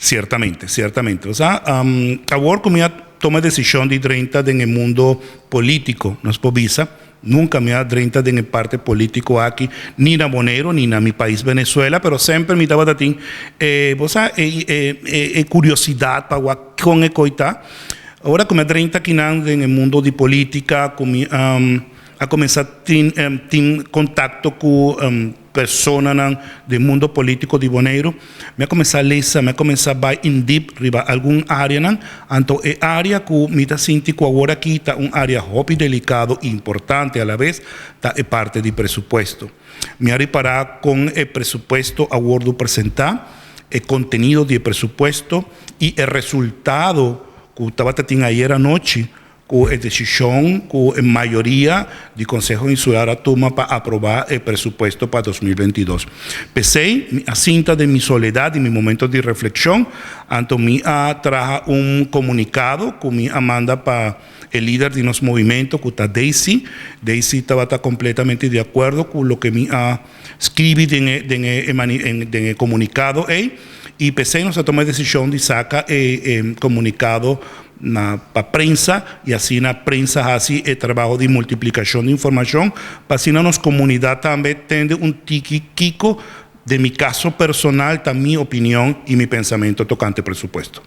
Ciertamente, ciertamente. Osea, awor cu mi a tuma decision di drenta den mundo politico, nos por bisa, nunca mi a drenta den parti politico aki, ni na Boneiro, ni na mi pais Venezuela, pero semper mi tabata tin, bo sa, curiosidad pa con e cos ta. Awor cu mi a drenta aki den mundo di politica, cu mi a cuminsa tin contacto cu personanan den mundo politico di Boneiro, mi a cuminsa lesa, mi a cuminsa bay in deep riba algun area, anto e area cu mi ta sinti cu awor aki ta un area hopi delicado y importante a la vez, ta e parti di presupuesto. Mi a ripara con e presupuesto a wordo presenta, e contenido di presupuesto y e resultado cu tabata tin ayera nochi, cu e decision cu e mayoria di Conseho Insular a tuma pa aproba e presupuesto pa 2022. P'esey, a sinta den mi soledad y mi momento di reflexion, anto mi a traha un comunicado cu mi a manda pa e lider di nos movimento, cu ta Daisy. Daisy tabata completamente di acuerdo cu loke mi a skirbi den comunicado ey, y p'esey nos a tuma e decision di saca e comunicado na pa prensa y asina na prensa haci e trabou di multiplicacion di informacion pa asina nos comunidad tambe tende un tiki kico den mi caso personal ta mi opinion y mi pensamento tocante presupuesto.